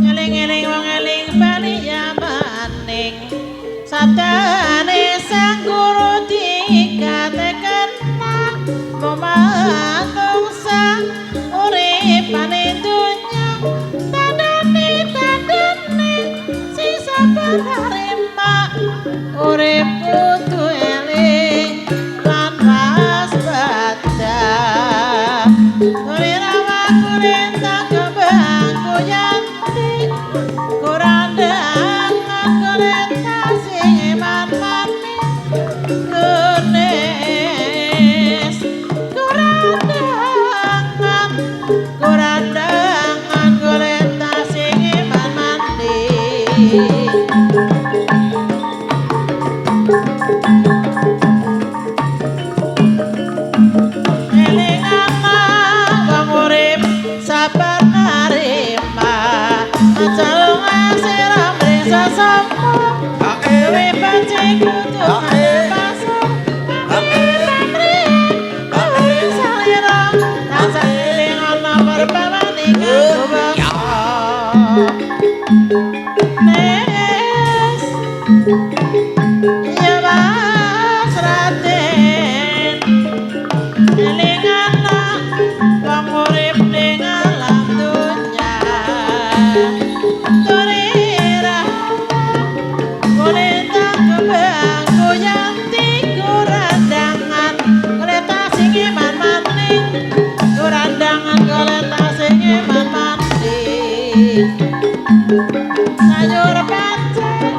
Eling-eling wong eling bali yamaning sabdane sang guru dikatekena manungsa uripane donya tandane tandane sing sabar harima urip kudu eling lan waspada. Ora kulenta kembang kuyanti kurandang kulenta sing iman mani lunes kurandangan kurandangan kulenta sing iman mani. Eling ana wong urip sabar narima aja ngasih mring sesama kowe pancen kudu pasar salira tansah eling ana perbawane kanggo bangsa. Nes ya Mas Raden eling ana wong urip ning alam donya turira kulita kembang kuyanti kurandangan kulita sing iman maning kurandangan kulita sing iman maning sayur pancen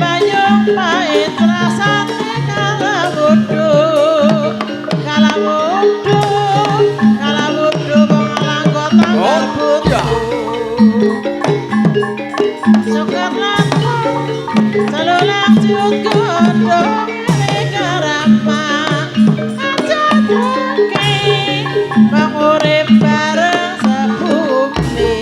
banyu pahit rasane kalawudu kalawudu kalawudu wong langgo tanggal butuh syukur lantung celulak ciut godhong karama aja dengki wong urip bareng sebumi.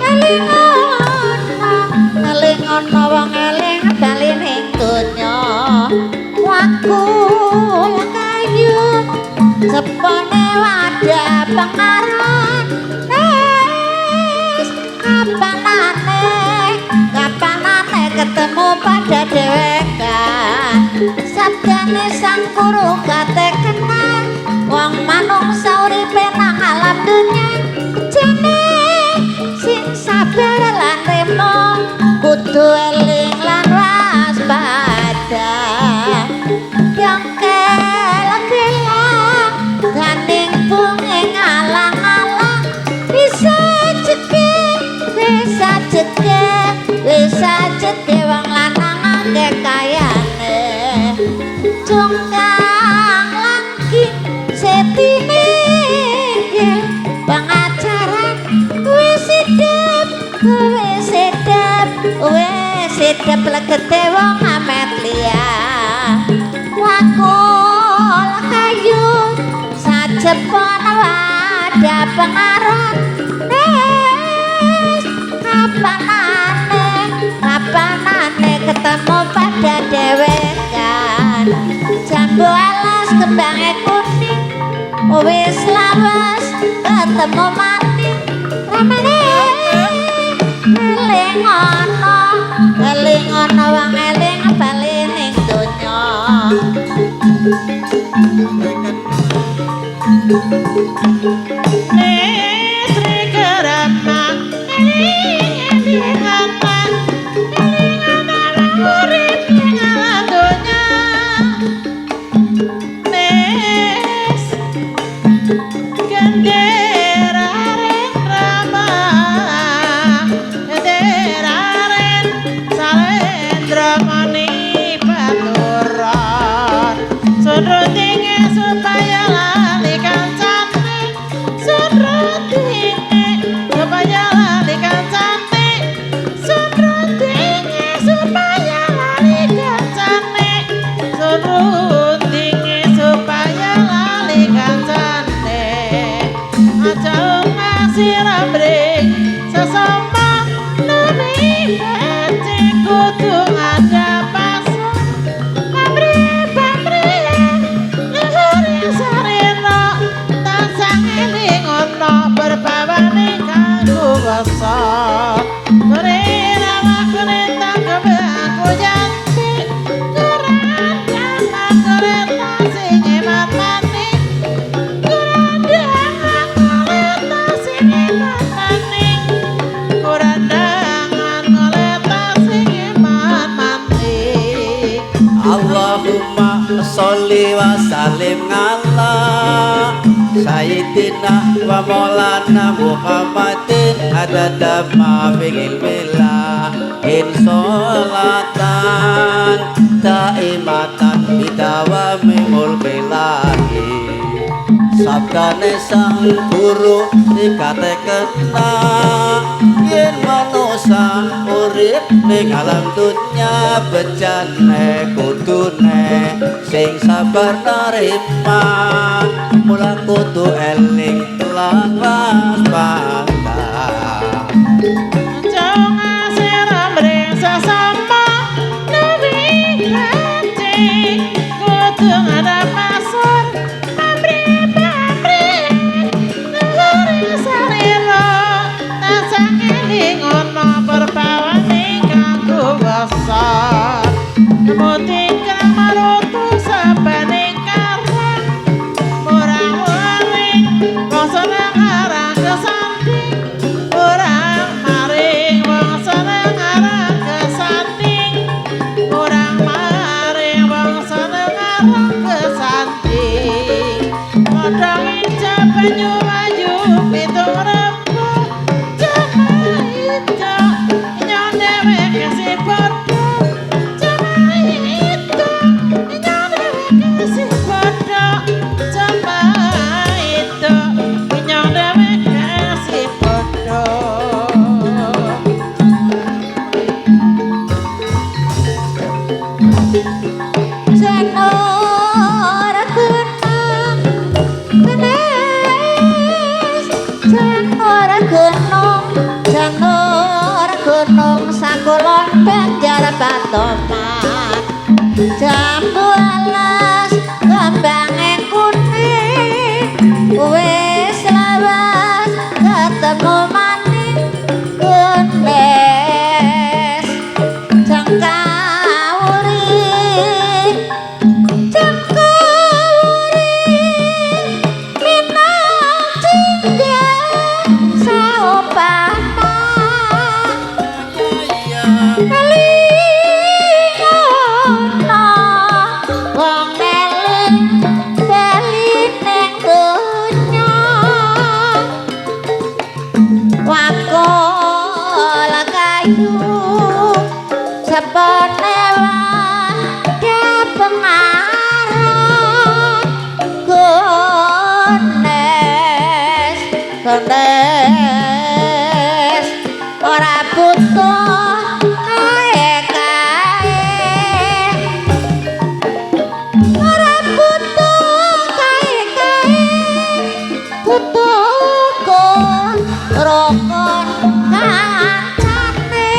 Eling ana, eling ana wong eling bali ning donya. Wakul kayu sepone wadah pengaran. Wis kapanane, kapanane ketemu pada dhewekan. Sabdane sang guru katekena wong manungsa uripe nang alam dunya. Jane sing sabar lan remo kudu eling lan waspada. Yang kelak-kelak ganing bunge ngalang-alang bisa ceke bisa ceke bisa ceke wong lanang akeh kayane. Cungkang langking setine pengajaran wis sedep wis sedep wis sedep legete wong amet liya. Wakul kayu sacepon wadah pengaran. Wis kapanane kapanane ketemu pada dhewekan. Jambu alas kembange kuning wis lawas ketemu maning ramene eling ana eling ana wong eling bali ning donya. Nesri kerama eling ana eling ana urip ning alam donya. Nes genderaren rama genderaren salendra mani paturan sunrutinge supaya lali kancane sunrutinge becik kudu ngadhep pasar pamrih pamrih luhur sarena tansah eling ana perbawane kanggo wasa Allahumma sholli wa sallim ala Sayyidina wa maulana Muhammadin adada ma fil ilmillah in sholatan daimatan bidawami mulkilahi. Sabdane sang guru dikate kena yen manusa urip ning alam dunya bejane kudune sing sabar narima mula kudu eling lan waspada. Patoman jambu alas kembange kuning wis lawas ketemu maning genes jangkauri jangkauri minang jingga saopana Genes ora butuh kae-kae ora butuh kae-kae butuh rokon kancane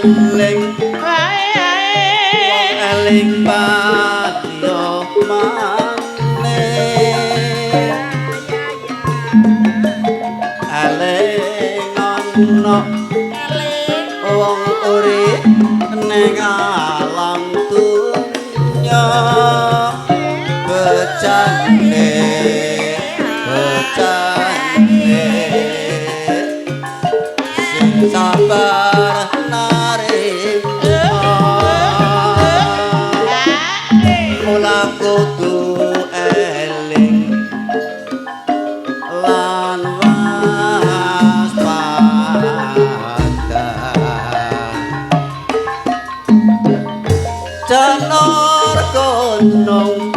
eling eling patiyo mane eling ana wong urip ning alam dunya bejane bejane sing sabar narima mula kudu eling lan waspada. Janur gunung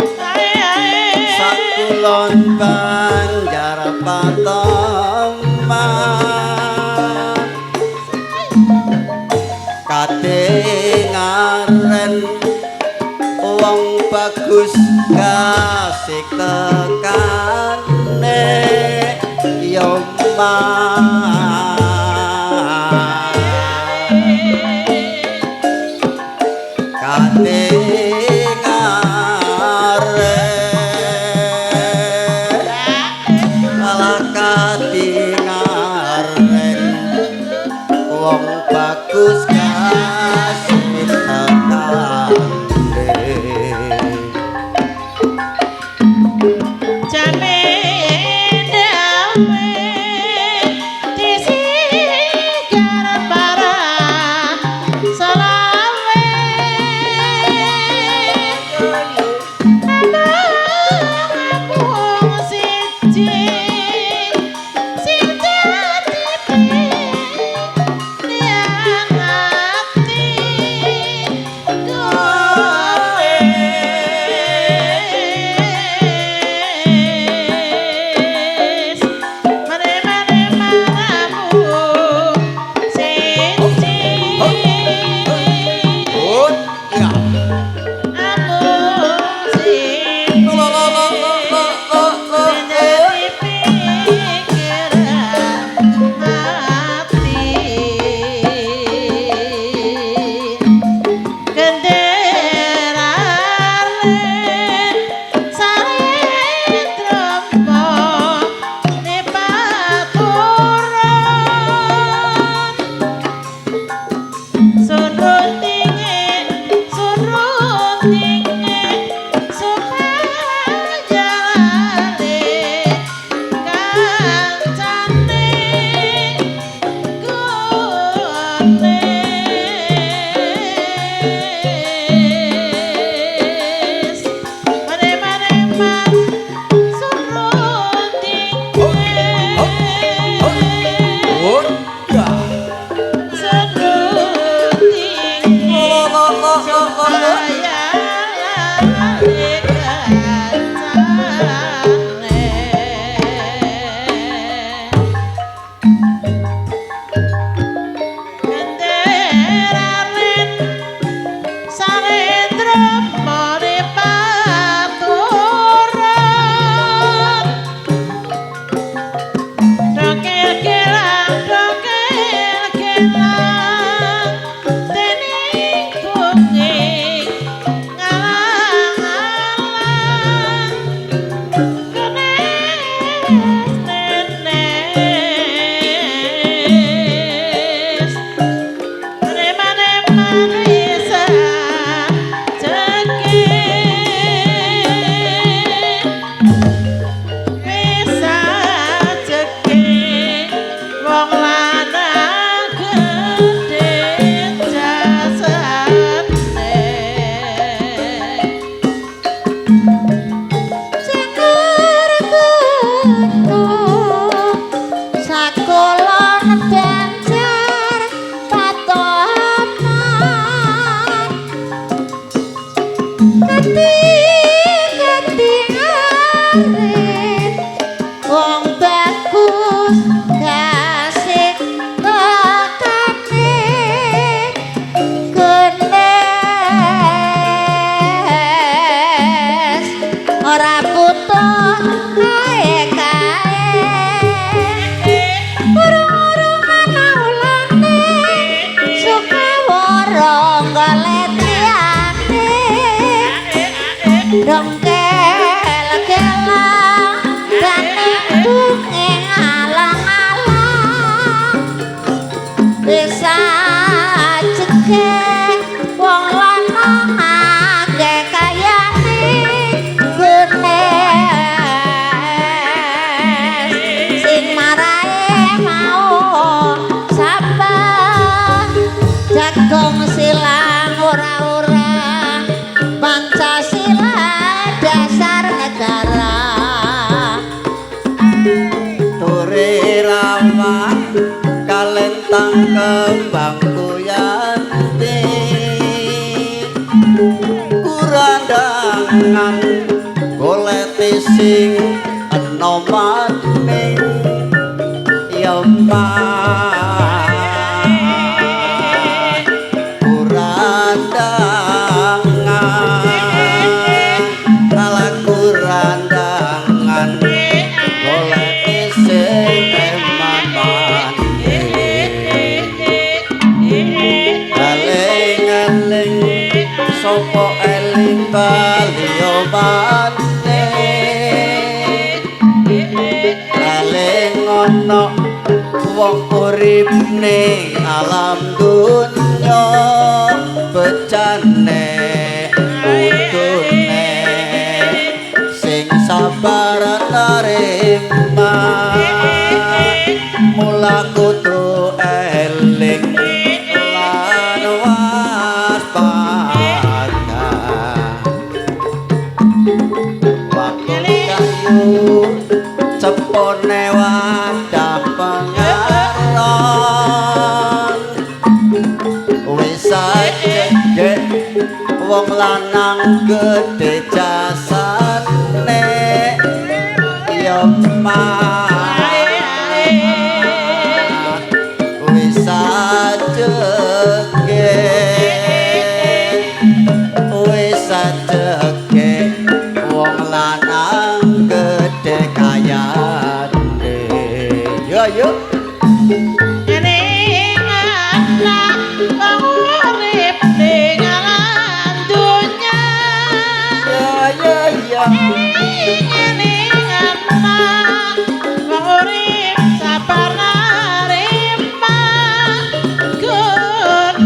sakulon Banjar Patoman kadengaren wong bagus kasih tekane ya Katingare malah katingaren wong bagus kasih tekane. Jane dawe disigar para selawe aku siji sing dadi pilihan ati kowe. Mane-mane maramu siji Oh, ya. amung siji Lo lo lo lo lo lo lo. sing dadi pikiran ati kenderaan salendrombo nepaturan sunruntinge sunruntinge supaya lale kancane gones mane-mane man sunruntinge Oh, ya. sunruntinge Lo lo lo lo lo lo. supaya lale kancane kenderaan salendra mare paturan dokel kelang dokel kelang dening kuning ngalang-alang kenes nenes mane-mane wisa cekik wisa cekik wong lanang gedhe jasane. Cakur gunung sakolon Banjar Patoman kati kati arit wong bagus gasik tekane genes ora butuh kae kae urung-urung ana ulane sukawara golek liyane dongkel kelang dane bunge alang-alang bisa cekek wong lanang akeh kayane genes sing marae mau sapa jagung silang ora-ora Pancasila dasar negara. Tore rawa kalentang kembang kuyanti kurandangan goleti sing enomane ya kurandangan ala kurandangan goleti sing eman. Eling ana wong urip ning alam dunya becane utune sing sabar nerima mula kudu eling lan waspada waktu kayu cepone wadah pengaron wis ajeg wong lanang gedhe jasane ya mah wis ajeg wis ajeg wong lanang gedhe kayane yo yo Eling ana wong urip ning alam dunya. Ya ya ya Eling ana wong urip sabar narima gones.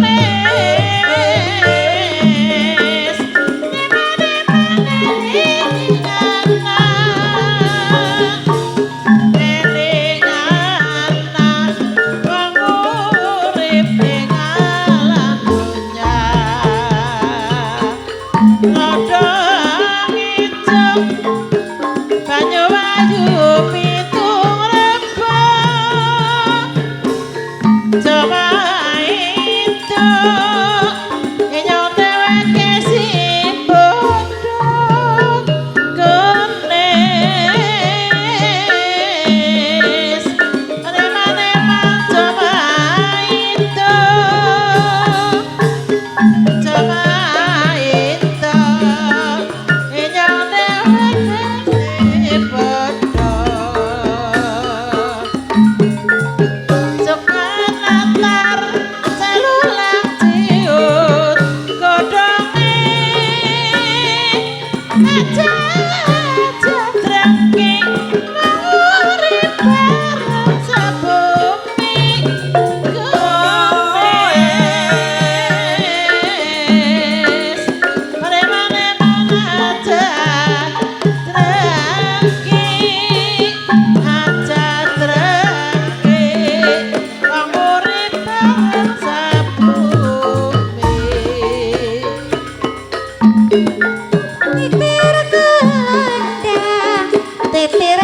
Eling ana wong urip ning alam dunya. Lodhong ijo banyu wayu pitung rebo coba itu inyong dheweke si bodho kenes remane coba itu coba itu inyong dheweke si bodho. Sukanatar celulang ciut godhonge aja aja drengki urip bareng sabumi gones premane aja drengki aja drengki wong urip bareng sabumi. Titir kendang, titir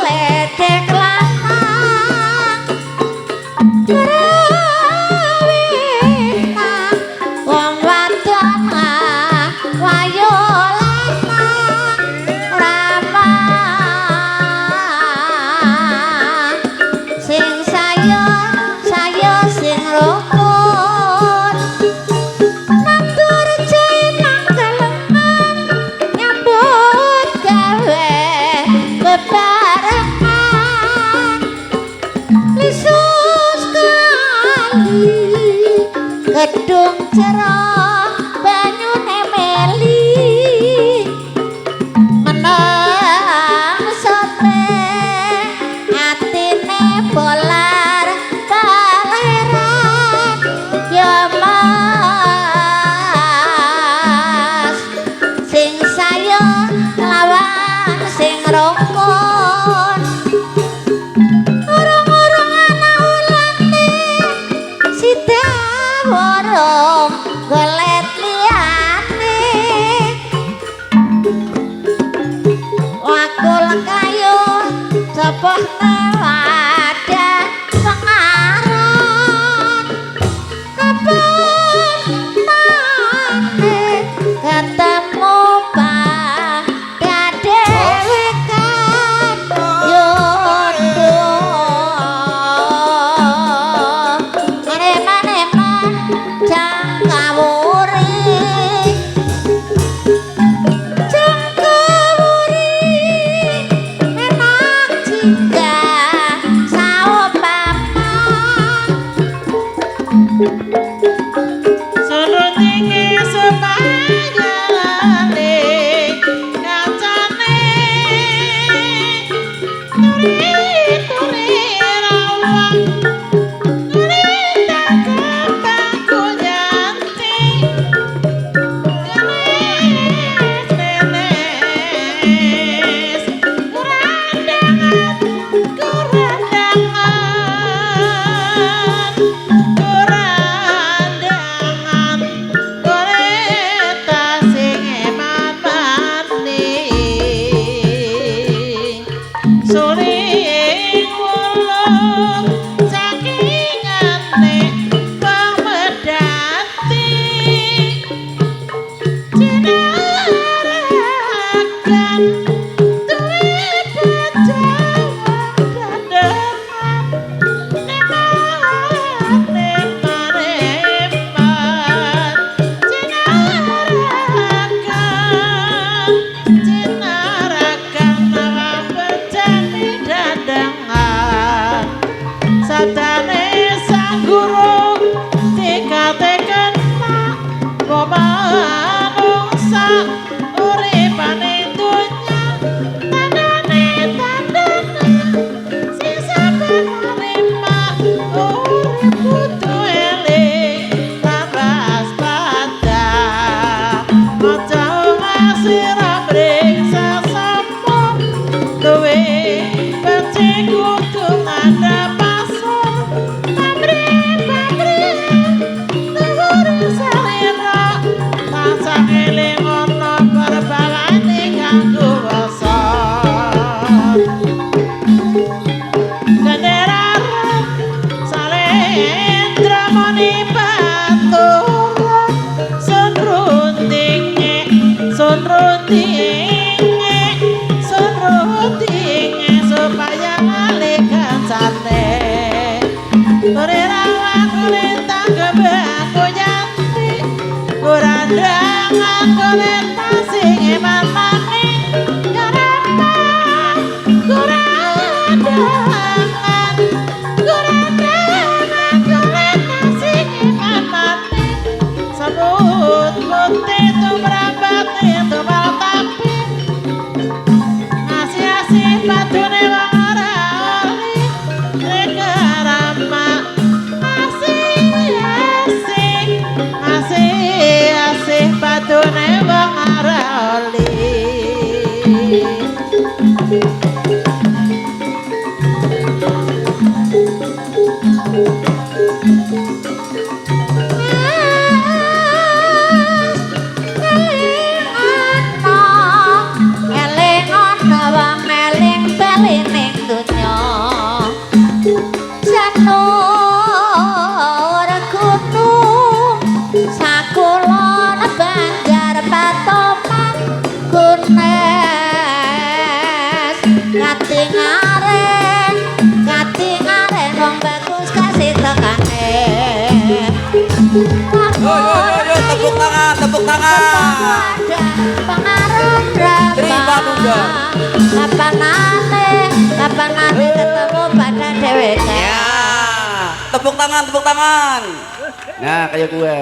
ledek lanang Kerawitan wong wadon wayo lanang ramah sing sayo sayo sing rukun nandur jahe nang galengan nyambut gawe bebarengan lisus kali gedung jero banyune meli menang sote atine bolar baleran ya mas sing sayo lawan sing rukun urung-urung ana ulane sida warung golet liyane wakul kayu cepohne wadah pengaron kapan nate ketemu pada dewekan yodo mane-mane jangkawuri jangkawuri enak jingga Kapan ketemu pada dheweke. Ya, tepuk tangan, tepuk tangan. Nah, kayak gue.